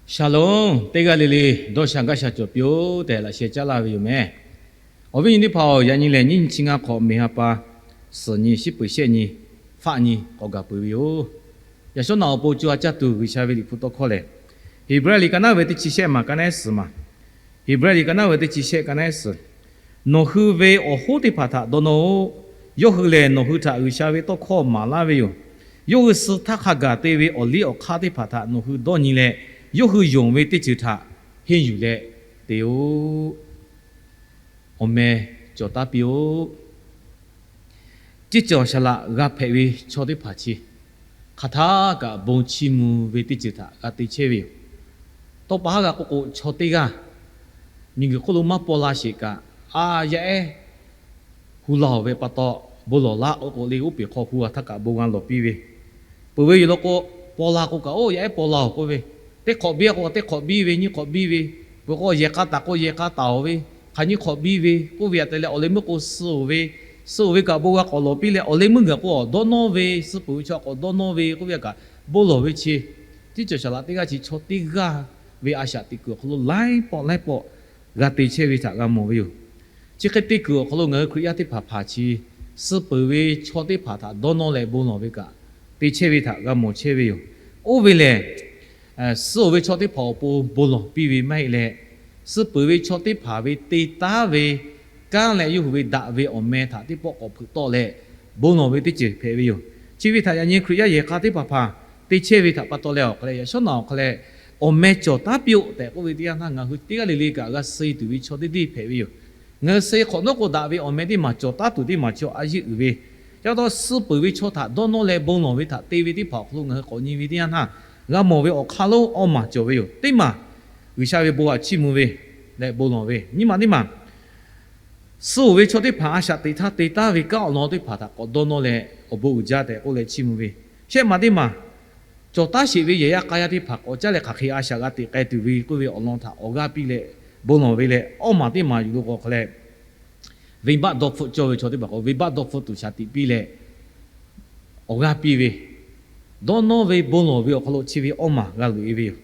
Shalom, teˇ g'aˇ le le dawˇ sha gaˇ sha cawˬ piˇ-oˆ tehꞈ laꞈ sheh caˉ laˇ ve yoˬ meh. Awˬ viˉ nyi teˇ hpaˍ-oˬ, yaꞈ nyi lehˬ nyiˇ nyi chi ngaˇ hk'awꞈ meˬ ha pa suhˍ nyi shiˉ peuˬ shehˆ nyi faˆ nyi k'awꞈ gaˬ peuˬ ve yoˬ. Yaꞈ shawˉ naꞈ awˬ pon co ha caˇ tuˬ G'uiˬsha ve Liꞈ hpu tawˇ hkawˇ lehˬ, Heˍbrehˇ liꞈ ka naˉ ve teˇ chi shehˆ maˬ ka naˉ suhˍ maˬ. Heˍbrehˇ liꞈ ka naˉ ve teˇ chi shehˆ ka naˉ suhˍ. Nawˬ hui ve awˬ hoˉ teˇ hpaˍ htaꞈ dawˇ nawˇ-oˆ. Yawˇ hui lehˬ nawˬ hui htaꞈ G'uiˬsha ve tawˇ hkawˇ maˍ laˇ ve yoˬ. Yawˇ hui suh htaˇ hk'a gaˬ te ve awˬ liˇ awˬ hk'aˇ teˇ hpaˍ htaꞈ nawˬ hui dawˇ nyi leh, yawˇ hui yonˍ ve teˇ ceuˬ htaꞈ henˇ yuˬ leh te-oˆ. Awˬ meh cawˬ taˉ piˇ-oˆ. Ceˇ cawˬ shaˍ laꞈ g'a hpehꞈ ve chaw teˇ hpaˍ chi hk'aˬ htaˇ kaꞈ bon chiˇ mvuh ve teˇ ceuˬ htaꞈ g'a te chehˇ ve yoˬ. Tawˇ pa haˉ g'a k'oˆ k'o, chaw teˇ g'aˇ miˬguiˬ hk'oˆ lo maˇ paw la sheˍ kaꞈ, a yaˇ ehˉ hu la-oˬ ve pa taw, bon lawˬ laˇ k'oˆ k'o le, oˇ peˬ hk'aw hu a htaˇ kaꞈ bon g'a lawˬ piˇ ve, peuˬ ve yoˬ law k'o, paw la k'o kaꞈ, oˇ yaˇ ehˉ paw la-oˬ k'oˆ ve, teˇ hk'awꞈ biˇ k'o teˇ hk'awꞈ biˇ ve, nyiˇ hk'awꞈ biˇ ve, peuˬ k'o yehˬ k'a taˍ k'o yehˬ k'a taˍ-oˬ ve, hk'aˬ nyiˇ hk'awꞈ biˇ ve k'oˆ ve aꞈ te leh, awˬ leh meuˇ k'o suh-oˬ ve, suh-oˬ ve kaꞈ bon g'a k'awꞈ lawˬ piˇ leh, awˬ leh meuˇ gaˬ k'o dawˇ nawˇ ve, suh peuˬ ve chaw k'awꞈ dawˇ nawˇ ve k'oˆ ve kaꞈ bon lawˬ ve chi, teˇ cawˬ shaˍ laꞈ teˇ g'aˇ chi chaw teˇ g'aˇ ve a shaꞈ teꞈ kuiˬ awˬ hk'aw lo laiˉ pawˆ laiˉ pawˆ g'a te chehˇ ve htaꞈ g'a mawˬ ve yoˬ. Chi hk'e te kuiˬ awˬ hk'aw lo ngaˬ hui Hkriꞈ yaˇ teˇ hpaˍ hpaˍ chi suh peuˬ ve chaw teˇ hpaˍ htaꞈ dawˇ nawˇ leh bon lawˬ ve kaꞈ te chehˇ ve htaꞈ g'a mawˬ chehˇ ve yoˬ. Oˇ ve lehˬ, suh-oˬ ve chaw teˇ hpaˍ awˬ pon bon lawˬ piˇ ve maˇ heˆ leh, suh peuˬ ve chaw teˇ hpaˍ ve te taˉ ve kanˉ leh yawˇ hui ve daꞈ ve awˬ meh htaꞈ teˇ pawˆ k'awꞈ hpeuꞈ tawˆ leh bon lawˬ ve teˇ ceuˬ hpehꞈ ve yoˬ. Chi ve htaꞈ yaꞈ nyi Hkriꞈ yaˇ yehˬ k'a teˇ hpaˍ hpaˍ te chehˇ ve htaꞈ pa taw leh awˬ hk'a leh, yaꞈ shawˉ naꞈ awˬ hk'a leh, awˬ meh cawˬ taˉ piˇ-oˆ tehꞈ k'oˆ ve teˇ yanˇ htaˇ, ngaˬ hui teˇ g'aˇ le le kaꞈ g'a suh tuˬ ve chaw teˇ deˇ hpehꞈ ve yoˬ. Ngaˬ hui suh hk'awꞈ nawˉ k'o, daꞈ ve awˬ meh teˇ maˬ cawˬ taˉ tuˬ teˇ maˬ chi a yeˇ uiˍ ve, ca taw suh peuˬ ve chaw htaꞈ dawˇ nawˇ leh bon lawˬ ve htaꞈ te ve teˇ hpaˍ awˬ hk'aw lo ngaˬ hui k'awꞈ nyi ve teˇ yanˇ htaˇ, g'a mawˬ ve awˬ hk'aˇ lonˉ awˇ maˬ cawˬ ve yoˬ. Teˇ maˬ, G'uiˬsha ve bon htaꞈ chiˇ mvuh ve leh bon lawˬ ve. Nyiˇ maˬ teˇ maˬ, suh-oˬ ve chaw teˇ hpaˍ a shaꞈ teꞈ htaˇ te taˉ ve kanˉ awˬ lawn teˇ hpaˍ htaꞈ k'awꞈ dawˇ nawˇ leh awˬ bon uiˍ jaˇ tehꞈ k'oˆ leh chiˇ mvuh ve. Shehˆ maˬ teˇ maˬ, cawˬ taˉ sheˍ ve yehˬ yaˇ k'a yaˇ teˇ hpaˍ k'awꞈ caˉ leh hk'aˬ hk'e a shaꞈ g'a teꞈ k'ai tuˬ ve k'oˆ ve awˬ lawn htaꞈ awˬ g'aˇ piˇ leh bon lawˬ ve leh, awˇ maˬ teˇ maˬ yuˬ lo k'o hk'a leh, venˇbaˆ dawˇ hpfuhˆ cawˇ ve chaw teˇ hpaˍ k'o, venˇbaˆ dawˇ hpfuhˆ tuˬ shaˍ tiꞈ piˇ leh awˬ g'aˇ piˇ ve, dawˇ nawˇ ve bon lawˬ ve awˬ hk'aw lo chi ve awˇ maˬ g'a loꞈ-e ve yoˬ.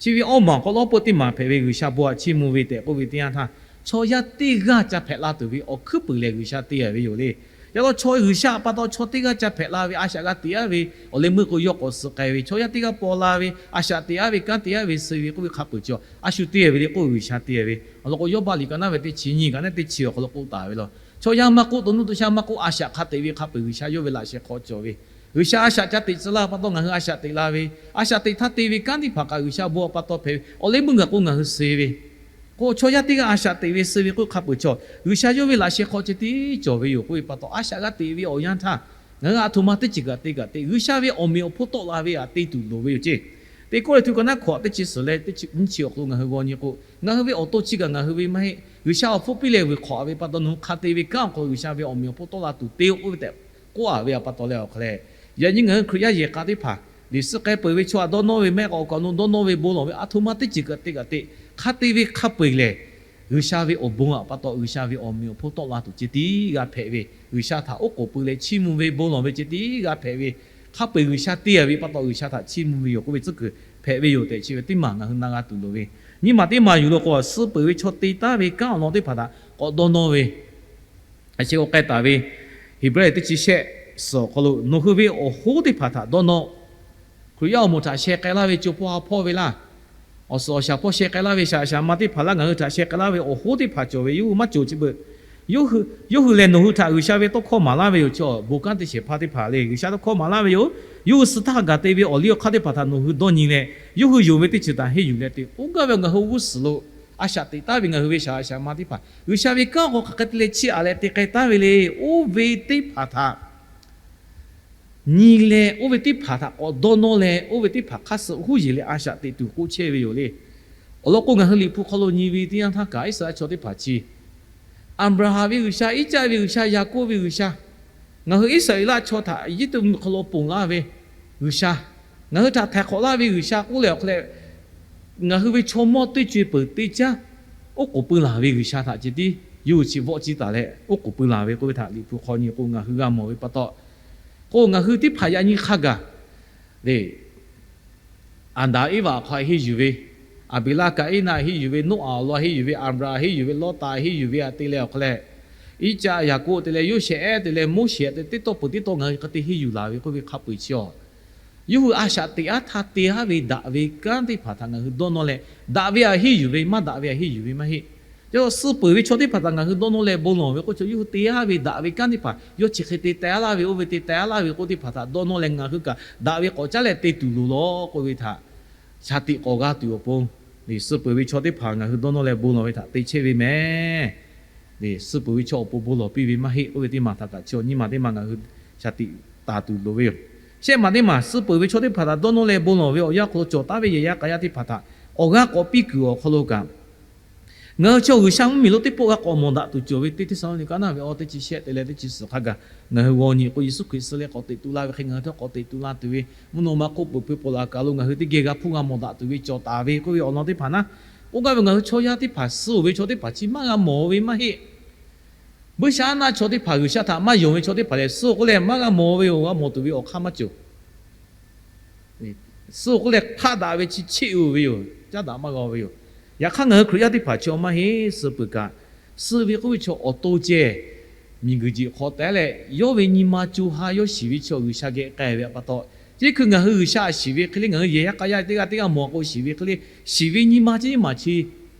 Chi ve awˇ maˬ awˬ hk'aw lo peuˇ teˇ maˬ hpehꞈ ve G'uiˬsha bon htaꞈ chiˇ mvuh ve tehꞈ k'oˆ ve teˇ yanˇ htaˇ, chaw yaˇ teˇ g'aˇ ca hpehꞈ la tuˬ ve awˬ hkuiˉ puiˍ lehˬ G'uiˬsha te-a ve yoˬ le. Yaꞈ taw chaw G'uiˬsha pa taw chaw teˇ g'aˇ ca hpehꞈ la ve, a shaꞈ g'a teꞈ-a ve, awˬ leh meuˇ k'o yawˇ k'awꞈ suh k'ai ve, chaw yaˇ teˇ g'aˇ paw la ve, a shaꞈ teꞈ-a ve, kanˉ te-a ve, suh ve k'oˆ ve hk'a peuˬ chi, a shu te-a ve le k'oˆ G'uiˬsha te-a ve. Awˬ lawn k'o Yawˇbaˆ liꞈ ka naˉ ve teˇ chi nyiˇ ka naˉ teˇ chi awˬ hk'aw lo k'oˆ taˍ ve law. Chaw yaˇ maˇ k'oˆ, to nuˇ to shaˆ maˇ k'oˆ, a shaꞈ hk'a teꞈ ve hk'a peuˬ G'uiˬsha yawˇ ve laꞈ sheh hk'aw cawˬ ve. G'uiˬsha a shaꞈ ca teꞈ tcuh laˇ pa taw ngaˬ hui a shaꞈ teꞈ la ve, a shaꞈ teꞈ htaˇ te ve kanˉ teˇ hpaˍ kaꞈ G'uiˬsha bon htaꞈ pa taw hpehꞈ ve, awˬ leh meuˇ gaˬ k'o ngaˬ hui suh ve k'o, chaw yaˇ teˇ g'aˇ a shaꞈ teꞈ ve suh ve k'oˆ hk'a peuˬ chaw, G'uiˬsha yawˇ ve laꞈ sheh hk'aw ceh tiˉ cawˬ ve yoˬ k'oˆ ve pa taw, a shaꞈ g'a teꞈ ve awˬ yanˇ htaˇ, ngaˬ hui a htoꞈ ma teˇ ceuˬ kaꞈ te kaꞈ te, G'uiˬsha ve awˬ meꞈ awˬ hpon tawˆ la ve htaꞈ te tuˬ loˍ ve yoˬ ceˇ. Teˇ Kawˇrenˍhtuˆ ka naˉ hkawꞈ teˇ chi suhˍ leh teˇ chi nyiˇ chi awˬ hk'aw lo ngaˬ hui g'aw nyi k'o, ngaˬ hui ve awˬ to chi kaꞈ ngaˬ hui ve maˇ heˆ. G'uiˬsha awˬ hpfuhˇ piˇ leh vuiˬ hk'awꞈ-a ve pa taw, nawˬ hui hk'a te ve kanˉ awˬ hk'aw lo G'uiˬsha ve awˬ meꞈ awˬ hpon tawˆ la tuˬ te-o k'oˆ ve tehꞈ k'oˆ-a ve pa taw leh awˬ hk'a leh, yaꞈ nyi ngaˬ hui Hkriꞈ yaˇ yehˬ k'a teˇ hpaˍ liꞈ suhˉ k'ai peuˬ ve chaw htaꞈ dawˇ nawˇ ve mehˆ k'awꞈ k'awꞈ nawˬ dawˇ nawˇ ve bon lawˬ ve a htoꞈ ma teˇ ceuˬ kaꞈ te kaꞈ te, hk'a te ve hk'a peu-eˬ lehˬ, G'uiˬsha ve awˬ bon htaꞈ pa taw G'uiˬsha ve awˬ meꞈ awˬ hpon tawˆ la tuˬ ceh tiˉ g'a hpehꞈ ve, G'uiˬsha htaꞈ oˉ k'oˍ pui leh chiˇ mvuh ve bon lawˬ ve ceh tiˉ g'a hpehꞈ ve, hk'a peu-eˬ G'uiˬsha te-a ve pa taw G'uiˬsha htaꞈ chiˇ mvuh ve yoˬ k'oˆ ve tcuhˉ kuiˬ hpehꞈ ve yoˬ tehꞈ chi ve teˇ maˬ ngaˬ hui na g'a tuˬ loˍ ve. Nyiˇ maˬ teˇ maˬ yuˬ lo k'o, suh peuˬ ve chaw te taˉ ve kanˉ awˬ lawn teˇ hpaˍ htaꞈ k'awꞈ dawˇ nawˇ ve, a chi k'awꞈ k'ai taˍ ve, Heˍbrehˇ teˇ chi shehˆ suhˍ awˬ hk'aw lo nawˬ hui ve awˬ hoˉ teˇ hpaˍ htaꞈ dawˇ nawˇ. Hkriꞈ yaˇ awˬ moˍ htaꞈ sheh k'ai laˇ ve co hpawˇ ha hpawˇ ve laˇ. Awˬ suhˍ awˬ shaˍ hpawˇ sheh k'ai laˇ ve shaꞈ shaˍ ma teˇ hpaˍ laˇ, ngaˬ hui htaꞈ sheh k'ai laˇ ve awˬ hoˉ teˇ hpaˍ cawˬ ve yoˬ, maˇ cawˬ chi beuꞈ. Yawˇ hui lehˬ nawˬ hui htaꞈ G'uiˬsha ve tawˇ hkawˇ maˍ laˇ ve yoˬ. Chaw bon kanˉ teˇ shehˍ hpaˇ teˇ hpaˍ le, G'uiˬsha tawˇ hkawˇ maˍ laˇ ve yoˬ. Yawˇ hui suh htaˇ g'a te ve awˬ liˇ awˬ hk'aˇ teˇ hpaˍ htaꞈ nawˬ hui dawˇ nyi leh, yawˇ hui yonˍ ve teˇ ceuˬ htaꞈ henˇ yuˬ leh te k'oˆ gaˇ ve, ngaˬ hui g'uˇ suhˍ lo a shaꞈ teꞈ taˉ ve ngaˬ hui ve shaꞈ shaˍ ma teˇ hpaˍ G'uiˬsha ve kanˉ k'o hk'aˬ hk'e te leh chiˇ aꞈ leh te k'ai taˉ ve le. Oˇ ve teˇ hpaˍ htaꞈ nyi leh, oˇ ve teˇ hpaˍ htaꞈ k'awꞈ dawˇ nawˇ leh, oˇ ve teˇ hpaˍ hk'aˇ suh huˉ yeˬ leh a shaꞈ teꞈ tuˬ k'oˆ chehˇ ve yoˬ le. Awˬ lawn k'o, ngaˬ hui Liꞈ hpu hk'aw lo nyi ve teˇ yanˇ htaˇ kaꞈ, Iˉsaˍreˍlaˆ chaw teˇ hpaˍ chi Aˍbraˍhanˍ ve G'uiˬsha, Iˉcaˆ ve G'uiˬsha, Yaˍkoˆ ve G'uiˬsha, ngaˬ hui Iˉsaˍreˍlaˆ chaw htaꞈ Eˇjiˇtuꞈ mvuhˇmiˬ hk'aw lo ponˬ laˇ ve G'uiˬsha, ngaˬ hui htaꞈ htaiˍ hk'awꞈ laˇ ve G'uiˬsha k'oˆ leh awˬ hk'a leh, ngaˬ hui ve chaw mawˇ teˇ co-e peuˬ teˇ caˉ oˉ k'oˍ pui laˬ ve G'uiˬsha htaꞈ ceh tiˉ yawˇ hui chi vawˆ ciˇ taˍ leh oˉ k'oˍ pui laˬ ve k'oˆ ve htaꞈ Liꞈ hpu hk'aw nyi k'o ngaˬ hui g'a mawˬ ve pa taw, k'o ngaˬ hui teˇ hpaˍ yaꞈ nyi hk'a gaˬ le, Aˍdanˍ Eˇvaꞈ hk'aw henˇ yuˬ ve Aˍbeˍlaˆ, Kaˍiˉnaˆ henˇ yuˬ ve, Noˉaꞈ awˬ lawn henˇ yuˬ ve, Aˍbraˍhanˍ henˇ yuˬ ve, Lawˇtaˍ henˇ yuˬ ve, aꞈ te leh awˬ hk'a leh, Iˉcaˆ, Yaˍkoˆ te leh Yoˇsehꞈ te leh Moˉseˍ te, teˇ tawˇ peuˬ teˇ tawˇ ngaˬ hui hk'e te henˇ yuˬ laˬ ve k'oˆ ve hk'a peu-eˬ chi awˬ, yawˇ hui a shaꞈ teꞈ aˉ htaˇ te aˉ ve daꞈ ve kanˉ teˇ hpaˍ htaꞈ ngaˬ hui dawˇ nawˇ leh, daꞈ ve aꞈ henˇ yuˬ ve, maˇ daꞈ ve aꞈ henˇ yuˬ ve maˇ heˆ. Yaꞈ suh peuˬ ve chaw teˇ hpaˍ htaꞈ ngaˬ hui dawˇ nawˇ leh bon lawˬ ve k'oˆ chaw, yawˇ hui te aˉ ve daꞈ ve kanˉ teˇ hpaˍ, yawˇ chi hk'e te teh aˉ laˇ ve, oˇ ve te teh aˉ laˇ ve k'oˆ teˇ hpaˍ htaꞈ dawˇ nawˇ leh ngaˬ hui kaꞈ daꞈ ve k'awꞈ caˉ leh te tuˬ loˍ law k'oˆ ve htaꞈ shaˍ tiꞈ k'awꞈ g'a tuˬ awˬ pon, suh peuˬ ve chaw teˇ hpaˍ ngaˬ hui dawˇ nawˇ leh bon lawˬ ve htaꞈ te chehˇ ve mehˍ. Suh peuˬ ve chaw awˬ pon bon lawˬ piˇ ve maˇ heˆ k'oˆ ve teˇ maˬ htaꞈ kaꞈ chi awˬ nyi ma teˇ maˬ ngaˬ hui shaˍ tiꞈ taˍ tuˬ loˍ ve yoˬ. Shehˆ maˬ teˇ maˬ, suh peuˬ ve chaw teˇ hpaˍ htaꞈ dawˇ nawˇ leh bon lawˬ ve awˬ yanˇ hk'aw lo cawˬ taˉ ve yehˬ yaˇ k'a yaˇ teˇ hpaˍ htaꞈ awˬ g'aˇ k'awꞈ piˇ kuiˬ awˬ hk'aw lo kaꞈ, ngaˬ hui chaw G'uiˬsha mvuhˇmiˬ lo teˇ pawˆ g'a k'awꞈ mawˬ daꞈ tuˬ cawˬ ve teˇ Hteˇsaˍlawˇniˆ kaˆ naˇ ve awˇ teˇ chi shehˆ te leh teˇ chi suhˍ hk'a gaˬ, ngaˬ hui g'aw nyi k'o, Yeˍsuˆ Hkriꞈ suh leh k'awꞈ teꞈ tu la ve hk'e ngaˬ hui htawˇ k'awꞈ teꞈ tu la tuˬ ve, mvuhˇ naw ma hk'oˆ peuˬ hpeuˇ paw la kaˬ lo ngaˬ hui teˇ geh g'a hpuˇ g'a mawˬ daꞈ tuˬ ve cawˬ taˍ ve k'oˆ ve awˬ lawn teˇ hpaˍ naˉ, k'oˆ gaˇ ve ngaˬ hui chaw yaˇ teˇ hpaˍ suh-oˬ ve chaw teˇ hpaˍ chi maˇ g'a mawˬ ve maˇ heˆ. Buiˇshaˆaˉnaˆ chaw teˇ hpaˍ G'uiˬsha htaꞈ maˇ yonˍ ve chaw teˇ hpaˍ lehˬ, suh k'oˆ leh maˇ g'a mawˬ ve yoˬ. G'a mawˬ tuˬ ve awˬ hk'aˇ maˇ cawˬ. Suh k'oˆ leh hk'aˆ daꞈ ve chi cheˆ-oˬ ve yoˬ. Caˉ daꞈ maˇ g'a ve yoˬ. Yaꞈ hk'aˇ ngaˬ hui Hkriꞈ yaˇ teˇ hpaˍ chi awˬ maˇ heˆ. Suh peuˬ kaꞈ, suh ve k'oˆ ve chaw awˬ to ceh miˬguiˬ jeˬ hk'aw tehˉ leh, yawˇ ve nyi ma co ha yawˇ shiˍ ve chi awˬ G'uiˬsha geh k'ai ve pa taw, chi hkui ngaˬ hui G'uiˬsha a shiˍ ve hk'e le, ngaˬ hui yehˬ yaˇ k'a yaˇ teˇ g'aˇ teˇ g'aˇ mawˬ k'o shiˍ ve hk'e le, shiˍ ve nyi ma chi maˬ chi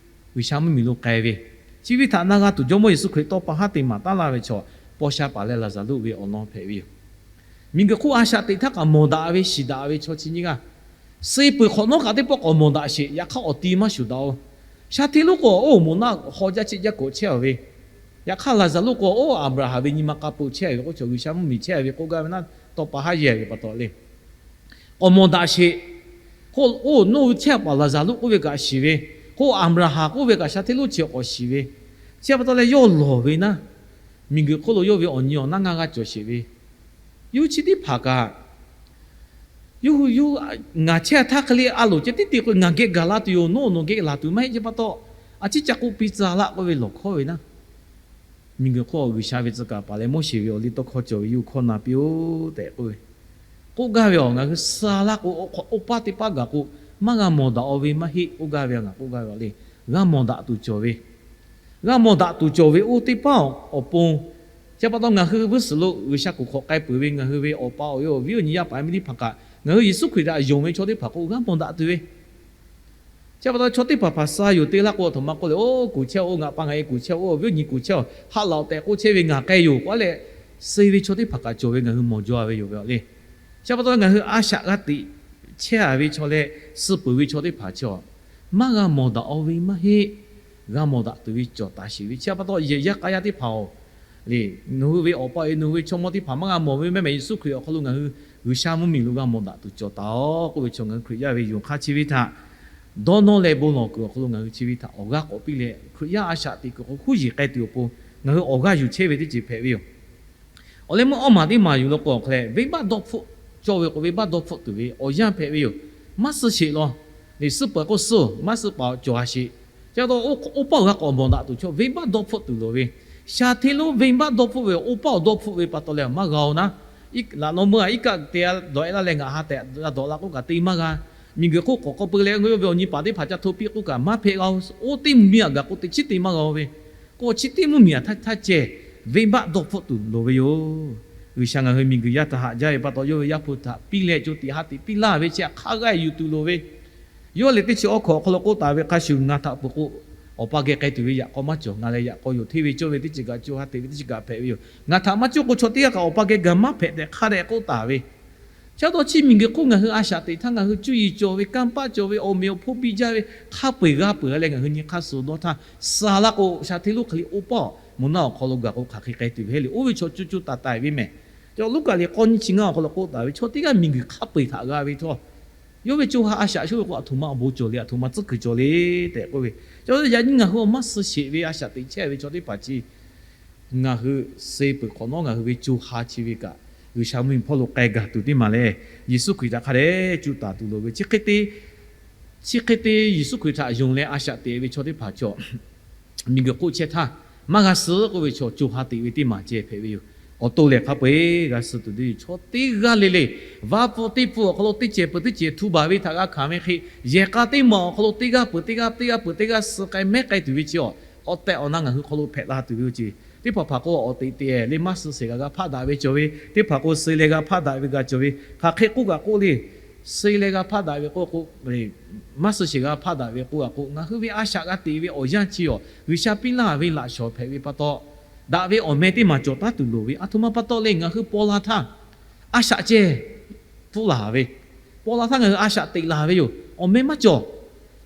G'uiˬsha mvuhˇmiˬ lo k'ai ve, chi ve htaꞈ na g'a tuˬ Jawˇmawˇ Yeˍsuˆ Hkriꞈ tawˇ pa haˉ te maˍ taˉ laˇ ve chaw, paw sha paˍ leh Laˍzaˍruˆ ve awˬ lawn hpehꞈ ve yoˬ. Miˬguiˬ hk'oˆ a shaꞈ teꞈ htaˇ kaꞈ mawˬ daꞈ ve shiˍ daꞈ ve chaw chi nyiˇ g'aˇ, suh peuˬ hk'awꞈ nawˉ kaꞈ teˇ pawˆ k'awꞈ mawˬ daꞈ sheˍ. Yaꞈ hk'aˇ awˬ ti maˇ shuˍ daꞈ-oˬ. Sha hteˇ lonˉ k'o, oˇ moˍ naˆ haw jaˇ cheˆ jaˇ kawꞈ chehˇ-a ve, yaꞈ hk'aˇ Laˍzaˍruˆ k'o, oˇ Aˍbraˍhanˍ ve nyi ma k'a peuˬ chehˇ ve k'oˆ chaw, G'uiˬsha mvuhˇmiˬ chehˇ ve k'oˆ gaˇ ve naˉ, tawˇ pa haˉ yehˬ ve pa taw le, k'awꞈ mawˬ daꞈ sheˍ. K'o, oˇ nawˇ hui chehˇ paˍ Laˍzaˍruˆ k'oˆ ve kaꞈ shiˍ ve, k'o Aˍbraˍhanˍ k'oˆ ve kaꞈ sha hteˇ lonˉ chi k'awꞈ shiˍ ve, chi pa taw leh yawˇ lawˬ ve naˉ, miˬguiˬ hk'oˆ lo yawˇ ve awˬ nyi awˬ naˉ ngaˇ g'aˇ cawˬ sheˍ ve, yawˇ chi teˇ hpaˍ kaꞈ, yawˇ hui yawˇ, ngaˬ chehˇ htaˇ hk'e le a loˍ ceh tiˉ te k'o, ngaˬ geh gaˬ la tuˬ yoˬ. Nawˬ nawˬ geh laˬ tuˬ maˇ heˆ. Chi pa taw, a ciˉ ca k'oˆ piˇ tcuh laˇ k'oˆ ve lawˬ hkawˇ ve naˉ, miˬguiˬ hk'oˆ G'uiˬsha ve tcuh kaˍ paˍ leh Moˉseˍ ve awˬ liˇ tawˇ hkawˇ cawˬ ve yawˇ hui hkawˇ na piˇ-oˆ tehꞈ k'oˆ ve, k'oˆ gaˇ ve awˬ, ngaˬ hui suh laˇ k'o, oˇ paˇ teˇ paˇ gaˬ k'o, maˇ g'a mawˬ daꞈ-o ve maˇ heˆ k'oˆ gaˇ ve, ngaˬ k'oˆ gaˇ ve le, g'a mawˬ daꞈ tuˬ cawˬ ve, g'a mawˬ daꞈ tuˬ cawˬ ve oˇ teˇ paˉ awˬ pon, chi pa taw ngaˬ hui g'uˇ suhˍ lo G'uiˬsha kuˬ hk'awꞈ k'ai peuˬ ve, ngaˬ hui ve awˬ pa awˬ e awˬ viˉ awˬ nyi yaˇ paˍ miˇ teˇ hpaˍ kaꞈ, ngaˬ hui Yeˍsuˆ Hkriꞈ htaꞈ yonˍ ve chaw teˇ hpaˍ k'o g'a mawˬ daꞈ tuˬ ve, chi pa taw chaw teˇ hpaˍ hpaˍ suh yoˬ te laˇ k'o, a htoꞈ ma k'oˆ leh, oˇ kuˬ chehˇ-oˬ, ngaˬ pa ngaˬ e kuˬ chehˇ-oˬ, oˇ viˉ awˬ nyi kuˬ chehˇ-oˬ, haꞈ laꞈ-oꞈ tehꞈ k'oˆ chehˇ ve ngaˬ k'ai yoˬ k'oˆ leh, suh ve chaw teˇ hpaˍ kaꞈ cawˬ ve ngaˬ hui mawˬ jaw ve yoˬ ve le. Chi pa taw ngaˬ hui a shaꞈ g'a teꞈ chehˇ-a ve chaw leh, suh peuˬ ve chaw teˇ hpaˍ chi awˬ, maˇ g'a mawˬ daꞈ-o ve maˇ heˆ. G'a mawˬ daꞈ tuˬ ve cawˬ taˍ sheˍ ve, chi pa taw yehˬ yaˇ k'a yaˇ teˇ hpaˍ-oˬ, le, nawˬ hui ve awˬ pa e nawˬ hui ve chaw mawˇ teˇ hpaˍ maˇ g'a mawˬ ve mehˆ mehˍ Yeˍsuˆ Hkriꞈ awˬ hk'aw lo ngaˬ hui G'uiˬsha mvuhˇmiˬ lo g'a mawˬ daꞈ tuˬ cawˬ taˍ-oˬ k'oˆ ve chaw, ngaˬ hui Hkriꞈ yaˇ ve yonˍ hk'aˇ chi ve htaꞈ dawˇ nawˇ leh bon lawˬ kuiˬ awˬ hk'aw lo ngaˬ hui chi ve htaꞈ awˬ g'aˇ k'awꞈ piˇ leh, Hkriꞈ yaˇ a shaꞈ teꞈ kuiˬ hk'aw huˉ yiˍ k'ai tuˬ awˬ pon ngaˬ hui awˬ g'aˇ yuˬ chehˇ ve teˇ ceuˬ hpehꞈ ve yoˬ. Awˬ leh meuˇ awˇ maˬ teˇ maˬ yuˬ la k'o awˬ hk'a leh, venˇbaˆ dawˇ hpfuhˆ cawˇ ve k'o, venˇbaˆ dawˇ hpfuhˆ tuˬ ve awˬ yanˇ hpehꞈ ve yoˬ. Maˇ suh sheˍ law. Suh peuˬ k'o suh, maˇ suh paˍ cawˬ-a sheˍ. Chi pa taw oˇ paˇ awˬ g'a k'awꞈ mawˬ daꞈ tuˬ chaw venˇbaˆ dawˇ hpfuhˆ tuˬ loˍ ve, sha hteˇ lonˉ venˇbaˆ dawˇ hpfuhˆ ve, oˇ paˇ awˬ dawˇ hpfuhˆ ve pa taw leh maˇ g'a-oˬ naˉ, laꞈ naw meuˇ a iˉ kaˆ te dawˬ-e laˇ leh ngaˬ ha tehꞈ g'a dawˬ la k'oˆ kaꞈ te maˇ g'a. Miˬguiˬ hk'oˆ k'awꞈ k'oˆ peu leh, yawˇ ve awˬ nyi paˍ teˇ hpaˍ ca hto piˇ k'oˆ kaꞈ maˇ hpehꞈ g'a-oˬ. Oˇ teˇ mvuhˇmiˬ aꞈ gaˬ k'o teꞈ chiˉ te maˇ g'a-oˬ ve, k'o chi teˇ mvuhˇmiˬ aꞈ htaˇ htaˇ ceh venˇbaˆ dawˇ hpfuhˆ tuˬ loˍ ve yoˬ. G'uiˬsha ngaˬ hui miˬguiˬ yaˇ htaꞈ haꞈ jaˇ ve pa taw, yawˇ ve Yaˇ hpu htaꞈ piˇ leh co tiꞈ ha tiꞈ piˇ laˇ ve chi hk'a g'aˇ yuˬ tuˬ loˍ ve, yawˇ lehˬ teˇ chi awˬ hkawꞈ awˬ hk'aw lo k'oˆ taˍ ve, hk'a shuˍ ngaˬ htaꞈ peuˬ k'o, awˬ pa geh k'ai tuˬ ve yaꞈ k'aw maˇ cawˬ. Ngaˬ lehˬ yaꞈ k'aw yoˬ, hteˇ ve cawˇ ve teˇ ceuˬ kaꞈ co ha teꞈ ve teˇ ceuˬ kaꞈ hpehꞈ ve yoˬ. Ngaˬ htaꞈ maˇ cawˇ k'o chaw teˇ g'aˇ kaꞈ awˬ pa geh gaˬ maˇ hpehꞈ tehꞈ hk'a dehꞈ k'oˆ taˍ ve, chi pa taw chi miˬguiˬ hk'oˆ ngaˬ hui a shaꞈ teꞈ htaˇ ngaˬ hui cuˇ yiˍ cawˬ ve, kanˇ paˆ cawˬ ve, awˬ meꞈ awˬ hponˇ biˇ jaˇ ve, hk'a peu-eˬ g'a peu-eˬ leh ngaˬ hui nyi hk'aˇ suh dawˇ htaˇ, suh laˇ k'o sha hteˇ lonˉ hk'e le oˇ paˇ moˬ naˆ awˬ hk'aw lo gaˬ k'o hk'aˬ hk'e k'ai tuˬ ve heˆ le. Oˇ ve chaw co co taiˍ taiˍ ve mehˍ. Ca Luˉkaꞈ liꞈ k'awˇ nyiˇ chi ngaˇ awˬ hk'aw lo k'oˆ taˍ ve, chaw teˇ g'aˇ miˬguiˬ hk'a peu-eˬ htaꞈ g'a ve htawˇ, yawˇ ve co ha a shaꞈ shuˉ ve k'o, aˬ htoꞈ ma awˬ bon cawˬ le, aˬ htoꞈ ma tcuhˉ kuiˬ cawˬ le tehꞈ k'oˆ ve. Ca yaꞈ nyi ngaˬ hui awˬ maˇ suh sheˍ ve a shaꞈ teꞈ chehˇ ve chaw teˇ hpaˍ chi ngaˬ hui suh peuˬ hk'awꞈ nawˉ ngaˬ hui ve co ha chi ve kaꞈ, G'uiˬsha mvuhˇmiˬ hpawˇ lo k'ai gaˬ tuˬ teˇ maˬ lehˬ, Yeˍsuˆ Hkriꞈ htaꞈ hk'a dehꞈ cuˇ taˍ tuˬ loˍ ve chi hk'e te, chi hk'e te Yeˍsuˆ Hkriꞈ htaꞈ yonˍ leh a shaꞈ teꞈ ve chaw teˇ hpaˍ chaw miˬguiˬ hk'oˆ chehˇ htaˇ, maˇ g'a suh k'oˆ ve chaw co ha teꞈ ve teˇ maˬ ceh hpehꞈ ve yoˬ. awˬ to lehˬ hk'a peu-eˬ g'a suh tuˬ ve yoˬ. Chaw teˇ g'aˇ le le, vaˇ pfuhˇ teˇ pfuhˇ awˬ hk'aw lo teˇ cehˬ peuˬ teˇ cehˬ htu baˬ ve htaꞈ g'a hkanˍ ve hk'e, yehˬ k'a teˇ maˬ awˬ hk'aw lo teˇ g'aˇ peuˬ teˇ g'aˇ, teˇ g'aˇ peuˬ teˇ g'aˇ suh k'ai mehˉ k'ai tuˬ ve chi awˬ, awˬ tehˬ awˬ na ngaˬ hui hk'aw lo hpehꞈ la tuˬ ve yoˬ ceˇ. Teˇ hpaˍ hpaˍ k'o awˬ teꞈ teꞈ le maˇ suh shehˍ g'a g'a hpaˆ daꞈ ve cawˬ ve, teˇ hpaˍ k'o suh leh g'a hpaˆ daꞈ ve g'a cawˬ ve, hk'aˬ hk'e k'oˆ kaꞈ k'oˆ le, suh leh g'a hpaˆ daꞈ ve k'oˆ k'o, maˇ suh shehˍ g'a hpaˆ daꞈ ve k'oˆ kaꞈ k'oˆ, ngaˬ hui ve a shaꞈ g'a teꞈ ve awˬ yanˇ chi awˬ G'uiˬsha piˇ laˇ ve laꞈ shawˍ hpehꞈ ve pa taw, daꞈ ve awˬ meh teˇ maˬ cawˬ taˉ tuˬ loˍ ve, aˬ htoꞈ ma pa taw le ngaˬ hui paw la htaˇ a shaꞈ ceh pfuhˇ laˬ ve, paw la htaˇ ngaˬ hui a shaꞈ teꞈ laˬ ve yoˬ. Awˬ meh maˇ cawˬ.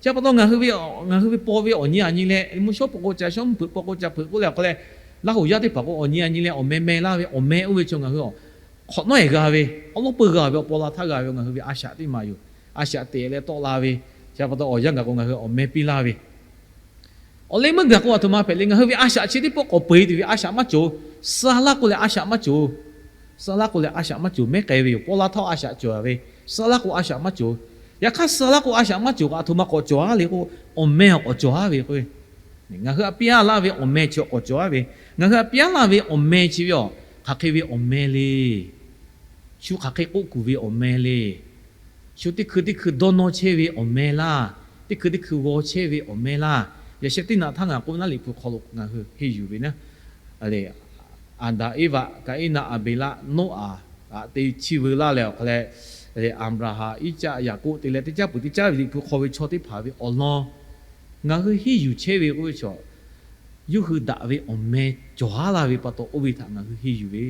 Chi pa taw ngaˬ hui ve, ngaˬ hui ve paw ve awˬ nyi aˬ nyi leh mvuhˇ shawˉ peuˬ k'o ca shawˉ, mvuhˇ hpeuꞈ peuˬ k'o ca hpeuꞈ k'oˆ leh awˬ hk'aw leh, Laˇ huˍ yaˇ teˇ hpaˍ k'o awˬ nyi aˬ nyi leh awˬ meh meh laˇ ve awˬ meh oˇ ve chaw ngaˬ hui hk'awꞈ nawˉ ehˬ g'a ve, awˬ lawˉ peuˬ g'a ve awˬ paw la htaˇ g'a ve ngaˬ hui ve a shaꞈ teˇ maˬ yoˬ. A shaꞈ teꞈ leh tawˆ la ve, chi pa taw awˬ yanˇ gaˬ k'o ngaˬ hui awˬ meh piˇ laˇ ve, awˬ leh meuˇ gaˬ k'o aˬ htoꞈ ma hpehꞈ le, ngaˬ hui ve a shaꞈ chi teˇ pawˆ k'awꞈ peu-eˬ tuˬ ve a shaꞈ maˇ cawˬ. Suh laˇ k'o leh a shaꞈ maˇ cawˬ. Suh laˇ k'o leh a shaꞈ maˇ cawˬ mehˉ k'ai ve yoˬ. Paw la htaˇ a shaꞈ cawˬ ve, suh laˇ k'o a shaꞈ maˇ cawˬ. Yaꞈ hk'aˇ suh laˇ k'o a shaꞈ maˇ cawˬ kaꞈ aˬ htoꞈ ma k'awꞈ cawˬ a le k'o, awˬ meh awˬ k'awꞈ cawˬ a ve k'o, ngaˬ hui aꞈ piˇ aˉ laˇ ve awˬ meh chi awˬ k'awꞈ cawˬ a ve, ngaˬ hui aꞈ piˇ aˉ laˇ ve awˬ meh chi ve aˬ, hk'aˬ hk'e ve awˬ meh le. Shu hk'aˬ hk'e k'oˆ kuˬ ve awˬ meh le. Shu teˇ hkui teˇ hkui dawˇ nawˇ chehˇ ve awˬ meh laˇ. Teˇ hkui teˇ hkui g'aw chehˇ ve awˬ meh laˇ. Yaꞈ sheh teˇ naꞈ htaˇ ngaˬ k'oˆ ve naˉ Liꞈ hpu hk'aw lo ngaˬ hui henˇ yuˬ ve naˉ, Aˍdanˍ Eˇvaꞈ, Kaˍiˉnaˆ, Aˍbeˍlaˆ, Noˉaꞈ, aꞈ te chi veu laˇ leh awˬ hk'aw leh, Aˍbraˍhanˍ, Iˉcaˆ, Yaˍkoˆ te leh teˇ caˉ peuˬ teˇ caˉ ve Liꞈ hpu hk'aw ve chaw teˇ hpaˍ ve awˬ lawn ngaˬ hui henˇ yuˬ chehˇ ve k'oˆ ve chaw, yawˇ hui daꞈ ve awˬ meh cawˬ haˉ laˇ ve pa taw oˇ ve htaꞈ ngaˬ hui henˇ yuˬ ve,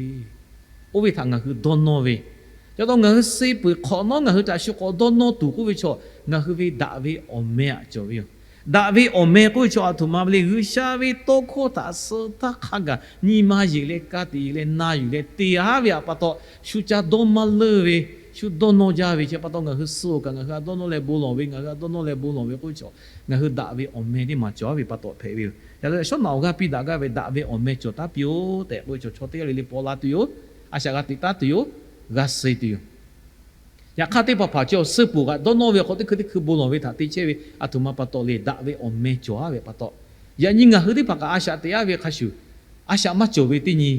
oˇ ve htaꞈ ngaˬ hui dawˇ nawˇ ve, ca taw ngaˬ hui suh peuˬ hk'awꞈ nawˉ ngaˬ hui htaꞈ shu k'awꞈ dawˇ nawˇ tuˬ k'oˆ ve chaw, ngaˬ hui ve daꞈ ve awˬ meh aꞈ cawˬ ve yoˬ. Daꞈ ve awˬ meh k'oˆ ve chaw aˬ htoꞈ ma ve le, G'uiˬsha ve tawˇ hkawˇ htaꞈ suh htaˇ hk'a gaˬ nyi ma yeˬ leh ka tiꞈ yeˬ leh na yuˬ leh te haˉ ve aꞈ pa taw, shu ca dawˇ maˇ leunˇ ve, shu dawˇ nawˇ jaˇ ve chi pa taw ngaˬ hui suh-oˬ kaꞈ ngaˬ hui a dawˇ nawˇ leh bon lawˬ ve, ngaˬ hui a dawˇ nawˇ leh bon lawˬ ve k'oˆ ve chaw, ngaˬ hui daꞈ ve awˬ meh teˇ maˬ cawˬ haˉ ve pa taw hpehꞈ ve yoˬ. Yaꞈ shawˉ naꞈ awˬ g'aˇ piˇ daꞈ gaˇ ve daꞈ ve awˬ meh cawˬ taˉ piˇ-oˆ tehꞈ k'oˆ ve chaw, chaw teˇ g'aˇ le le paw la tuˬ yoˬ. A shaꞈ g'a teꞈ taˉ tuˬ yoˬ. G'a suh tuˬ yoˬ. Yaꞈ hk'aˇ teˇ hpaˍ hpaˍ chi awˬ suh peuˬ kaꞈ dawˇ nawˇ ve awˬ hk'aw teˇ hkui teˇ hkui bon lawˬ ve htaꞈ te chehˇ ve aˬ htoꞈ ma pa taw le daꞈ ve awˬ meh cawˬ haˉ ve pa taw, yaꞈ nyi ngaˬ hui teˇ hpaˍ kaꞈ a shaꞈ teꞈ haˉ ve hk'a shuˍ, a shaꞈ maˇ cawˬ ve teˇ nyi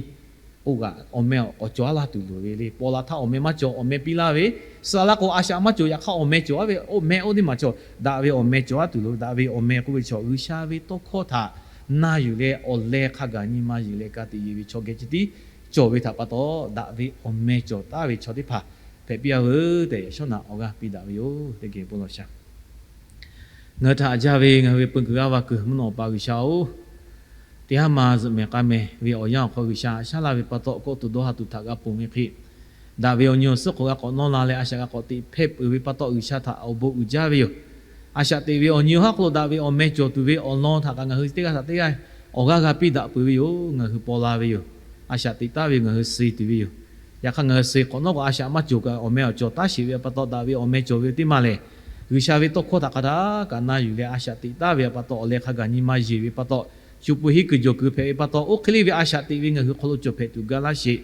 oˇ kaꞈ awˬ meh awˬ k'awꞈ cawˬ haˉ laˇ tuˬ loˍ ve le. Paw la htaˇ awˬ meh maˇ cawˬ, awˬ meh piˇ laˇ ve, suh laˇ k'o a shaꞈ maˇ cawˬ, yaꞈ hk'aˇ awˬ meh cawˬ haˉ ve, awˬ meh oˇ teˇ maˬ cawˬ, daꞈ ve awˬ meh cawˬ haˉ tuˬ loˍ. Daꞈ ve awˬ meh k'oˆ ve chaw G'uiˬsha ve tawˇ hkawˇ htaꞈ na yuˬ leh awˬ leh hk'a gaˬ nyi ma yeˬ leh ka tiꞈ yeˬ ve chaw geh ceh tiˉ cawˬ ve htaꞈ pa taw, daꞈ ve awˬ meh cawˬ taˉ ve chaw teˇ hpaˍ hpehꞈ piˇ-a veuˬ tehꞈ yaꞈ shawˉ naꞈ awˬ g'aˇ piˇ daꞈ ve yoˬ. Teˇ geh bon lawˬ shaˍ. Ngaˬ hui htaꞈ jaˇ ve ngaˬ hui ve peu kuiˬ g'aˇ va kuiˬ mvuhˇ naw pa G'uiˬsha-oˬ, teˇ haˉ ma zuhꞈ mehˍ k'a mehˍ ve awˬ yanˇ awˬ hk'aw G'uiˬsha haꞈ shaˉ laˇ ve pa taw, kawˆ tuˬ dawˇ ha tuˬ htaꞈ g'a ponˬ ve hk'e, daꞈ ve awˬ nyi awˬ suhˉ k'awꞈ g'a k'awꞈ nawˇ la leh a shaꞈ g'a k'awꞈ teꞈ hpehˇ peuˬ ve pa taw, G'uiˬsha htaꞈ awˬ bon uiˍ jaˇ ve yoˬ. A shaꞈ teꞈ ve awˬ nyi awˬ haˉ hk'aw lo daꞈ ve awˬ meh cawˬ tuˬ ve awˬ lawn htaꞈ kaꞈ ngaˬ hui teˇ g'aˇ htaꞈ teˇ g'aˇ awˬ g'aˇ g'a piˇ daꞈ peuˬ ve yoˬ. Ngaˬ hui paw la ve yoˬ. A shaꞈ teꞈ taˍ ve ngaˬ hui suh tuˬ ve yoˬ. Yaꞈ hk'aˇ ngaˬ hui suh hk'awꞈ nawˉ k'o a shaꞈ maˇ cawˬ kaꞈ awˬ meh awˬ cawˬ taˉ sheˍ ve pa taw, daꞈ ve awˬ meh cawˬ ve teˇ maˬ lehˬ, G'uiˬsha ve tawˇ hkawˇ htaꞈ hk'a htaˇ kaꞈ na yuˬ leh a shaꞈ teꞈ taˍ ve pa taw, awˬ leh hk'a gaˬ nyi ma yeˬ ve pa taw, shu pu hiˉ kuiˬ jawˬ kuiˬ hpehꞈ ve pa taw, oˇ hk'e le ve a shaꞈ teꞈ ve ngaˬ hui hk'aw lo cawˬ hpehꞈ tuˬ ga laˇ sheˍ.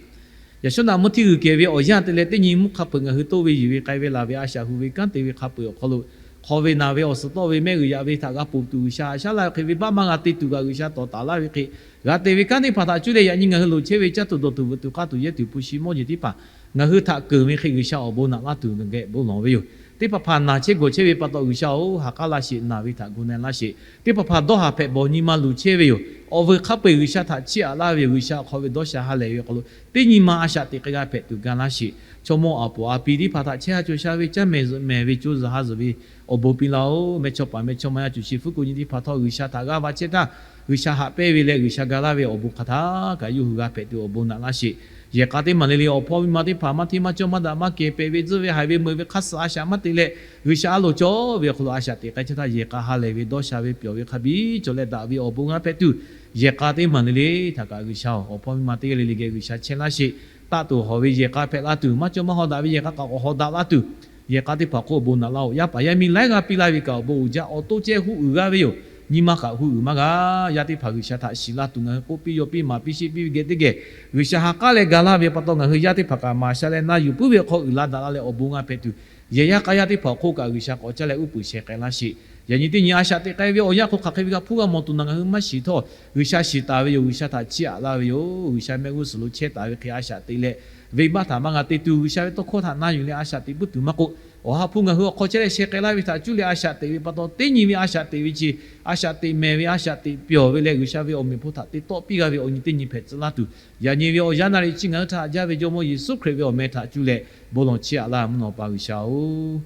Yaꞈ shawˉ naꞈ mvuhˇ htiˇ g'uiˬ kehˬ ve awˬ yanˇ te leh teˇ nyi mvuhˇ hk'a peuˬ ngaˬ hui toˇ ve yuˬ ve k'ai ve laˬ ve a shaꞈ hu ve kanˉ te ve hk'a peuˬ awˬ hk'aw lo, hk'aw ve naˬ ve awˬ suhˍ tawˆ ve mehˆ g'uiˬ yaꞈ ve htaꞈ g'a ponˬ tuˬ G'uiˬsha haꞈ shaˉ laˇ ve hk'e, venˇbaˆ maˇ g'a te tuˬ kaꞈ G'uiˬsha tawˍ taˍ laˇ ve hk'e, g'a te ve kanˉ teˇ hpaˍ htaꞈ cuˇ leh yaꞈ nyi ngaˬ hui loˍ chehˇ ve caˇ tuˬ dawˬ tuˬ veuꞈ tuˬ k'aˇ tuˬ yehˇ tuˬ hpu shi mawˇ jeˬ teˇ hpaˍ ngaˬ hui htaꞈ keunˍ ve hk'e G'uiˬsha awˬ bon naꞈ laˇ tuˬ geh bon lawˬ ve yoˬ. Teˇ hpaˍ hpaˍ naˬ chehˇ gawˬ chehˇ ve pa taw G'uiˬsha-oˬ, ha k'aˉ laˇ sheˍ, naˬ ve htaꞈ gu na laˇ sheˍ. Teˇ hpaˍ hpaˍ dawˇ haˍ hpehꞈ bawˬ nyi ma luˬ chehˇ ve yoˬ. Awˬ veuˬ hk'a peu-eˬ G'uiˬsha htaꞈ chiˇ aꞈ laˇ ve yoˬ. G'uiˬsha awˬ hk'aw ve dawˇ sha ha lehˬ ve awˬ hk'aw lo teˇ nyi ma a shaꞈ teꞈ k'ai g'a hpehꞈ tuˬ ga laˇ sheˍ. Chaw mawˇ aˬ poˍ aˬ pi teˇ hpaˍ htaꞈ chehˇ ha cawˬ sha ve caˇ mehˍ zuhꞈ mehˍ ve co zuhˬ ha zuhˬ ve awˬ bon piˇ laˇ-oˬ. Mehˇchawˇpaˍ mehˇchawˇma yaˇ cuˬ shi fuˉ ko nyi teˇ hpaˍ htawˇ G'uiˬsha htaꞈ g'aˇ va chehˇ htaˇ, G'uiˬsha haꞈ pehnˇ ve leh G'uiˬsha ga laˇ ve awˬ bon hk'aˬ htaˇ kaꞈ yawˇ hui g'a hpehꞈ tuˬ awˬ bon naꞈ laˇ sheˍ. Yehˬ k'a teˇ maˬ le le awˬ hpawˇ miˇ ma teˇ hpaˍ maˇ hteˇ maˇ cawˇ maˇ daꞈ maˇ kehˬ pehꞈ ve tzuhˇ ve haiˬ ve meuꞈ ve hk'aˇ suh a shaꞈ maˇ teꞈ leh, G'uiˬsha a loˍ cawˬ ve awˬ hk'aw lo a shaꞈ teꞈ k'ai chehˇ htaˇ yehˬ k'a ha lehˬ ve dawˇ sha ve pyawˬ ve hk'a biˇ cawˬ leh daꞈ ve awˬ bon g'a hpehꞈ tuˬ, yehˬ k'a teˇ maˬ le le htaꞈ kaꞈ G'uiˬsha-oˬ, awˬ hpawˇ miˇ ma teˇ g'aˇ le le geh G'uiˬsha chehˇ laˇ sheˍ. Taˆ tuˬ hawˬ ve yehˬ k'a hpehꞈ la tuˬ, maˇ cawˇ maˇ haw daꞈ ve yehˬ k'a kaꞈ k'awꞈ haw daꞈ la tuˬ, yehˬ k'a teˇ hpaˍ hk'oˆ awˬ bon naꞈ laˇ-oˬ. Yaˇ paˍ yaˇ miˇ laiˉ g'aˇ piˇ laˇ ve kaꞈ awˬ bon uiˍ jaˇ, awˬ to ceh huˆ uiˍ g'aˇ ve yoˬ. Nyi ma kaꞈ huˆ uiˍ maˇ g'a. Yaˇ teˇ hpaˍ G'uiˬsha htaꞈ shiˍ la tuˬ ngaˬ hui k'oˆ piˇ yaw piˇ maˍ piˇ sheˆ piˇ ve geh teˇ geh, G'uiˬsha ha k'aˉ leh ga laˇ ve pa taw ngaˬ hui yaˇ teˇ hpaˍ kaꞈ maˍ sha leh na yuˬ puiˉ ve awˬ hk'aw uiˍ la daꞈ la leh awˬ bon g'a hpehꞈ tuˬ, Yehˬ yaˇ k'a yaˇ teˇ hpaˍ awˬ hk'oˆ kaꞈ G'uiˬsha k'awꞈ caˇ leh uˉ peunˍ sheh k'ai laˇ sheˍ. Yaꞈ nyi teˇ nyi a shaꞈ teꞈ k'ai ve awˬ yanˇ hk'aw hk'aˬ hk'e ve g'a hpuˇ g'a mawˬ tuˬ naˬ ngaˬ hui maˇ shiˍ htawˇ, G'uiˬsha shiˍ taˍ ve yoˬ. G'uiˬsha htaꞈ chiˇ aꞈ laˇ ve yoˬ. G'uiˬsha mehˆ g'uˇ suhˍ lo chehˇ taˍ ve hk'e a shaꞈ teꞈ leh, venˇbaˆ htaꞈ maˇ g'a te tuˬ G'uiˬsha ve tawˇ hkawˇ htaꞈ na yuˬ leh a shaꞈ teꞈ puiˉ tuˬ maˇ k'oˆ, Awˬ ha hpu ngaˬ hui awˬ hk'aw chehˇ leh sheh k'ai laˇ ve htaꞈ cuˇ leh a shaꞈ teꞈ ve pa taw, teˇ nyi ve a shaꞈ teꞈ ve chi, a shaꞈ teꞈ mehˍ ve, a shaꞈ teꞈ pyawˬ ve leh G'uiˬsha ve awˬ meꞈ hpu htaꞈ te tawˆ piˇ g'a ve awˬ nyi teˇ nyi hpehꞈ tcuh laˇ tuˬ, yaꞈ nyi ve awˬ yanˇ naˬ riꞈ chi ngaˬ hui htaꞈ haꞈ jaˇ ve Jawˇmawˇ Yeˍsuˆ Hkriꞈ ve awˬ meh htaꞈ cuˇ leh bon lawˬ chiˇ aꞈ laˇ mvuhˇ naw pa G'uiˬsha-oˬ,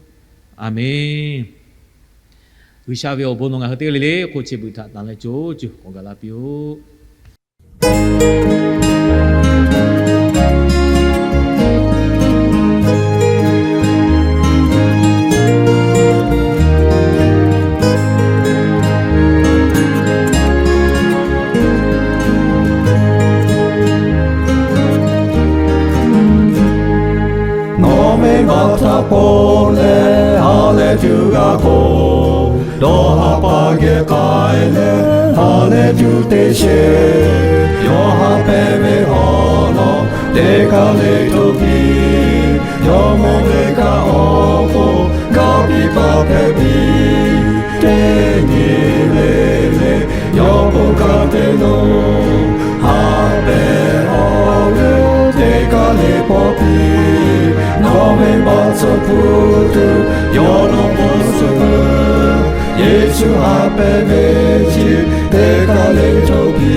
Aˬmenˍ. G'uiˬsha ve awˬ bon nawˬ ngaˬ hui teˇ g'aˇ le le hk'oˆ chehˇ buiˬ htaꞈ tanˬ leh co co k'awꞈ gaˬ la piˇ-oˆ. Nawˬ ve venˇbaˆ htaꞈ pon leh ha lehˬ tuˬ g'a k'o, dawˇ haˍ paˍ geh k'ai leh ha lehˬ tuˬ te sheˍ. Yawˇ haꞈ pehnˇ ve awˬ lawn teˇ kaˬ le htoꞈ piˇ. Yawˇ mawˇ ve kaꞈ awˬ hk'oˆ gaˇ piˇ paˍ hpehꞈ piˇ. Teˇ nyi le le yawˇ bon kanˉ te lo, haꞈ pehnˇ awˬ g'euˆ teˇ kaˬ le pawˆ piˇ. Nawˬ ve venˇbaˆ tcuh hpuˇ tuˬ yawˇ nawˬ bon suhˍ peuˬ. Yeˍsuˆ haꞈ pehnˇ ve chi teˇ kaˬ le htoꞈ piˇ.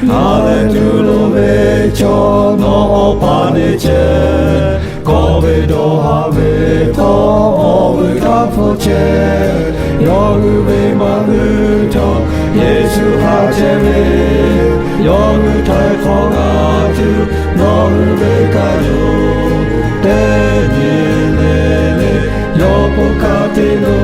Ha lehˬ tuˬ loˍ ve chaw nawˬ awˬ pa neˇ chehˇ. Kawˆ ve dawˇ haˍ ve htawˇ awˬ g'uiˬ htaˇ hpfuhˇ chehˇ. Yawˇ hui ve maˇ hui chaw Yeˍsuˆ haꞈ chehˇ ve, yawˇ hui htaiˍ hk'awꞈ g'a tuˬ nawˬ hui ve kaꞈ yoˬ. Teˇ nyi le le yawˇ bon kanˉ te lo,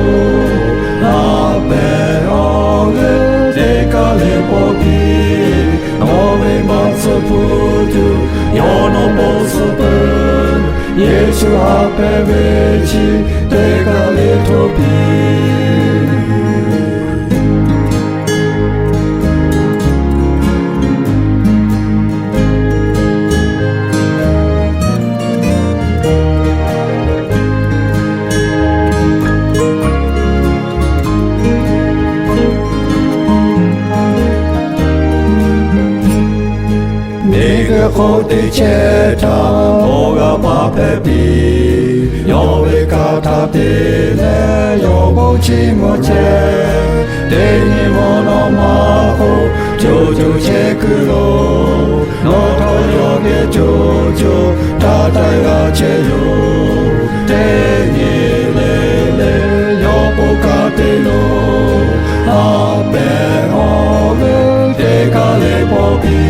haꞈ pehnˇ awˬ g'euˆ teˇ kaˬ le pawˆ piˇ. Nawˬ ve venˇbaˆ tcuh hpuˇ tuˬ yawˇ nawˬ bon suhˍ peuˬ. Yeˍsuˆ haꞈ pehnˇ ve chi teˇ kaˬ le htoꞈ piˇ. Miˬguiˬ hk'oˆ teˇ chehˇ htaˇ awˬ g'aˇ paˍ hpehꞈ piˇ. Yawˇ ve kaꞈ htaꞈ te leh yawˇ bon chiˇ mvuh chehˇ. Teˇ nyi mvuhˇ naw ma hk'oˆ co co chehˇ kuiˬ lo, nawˬ htawˇ yawˇ geh co co htaˇ taiˍ g'a chehˇ yoˬ. Teˇ nyi le le yawˇ bon kanˉ te lo, haꞈ pehnˇ awˬ g'euˆ teˇ kaˬ le pawˆ piˇ.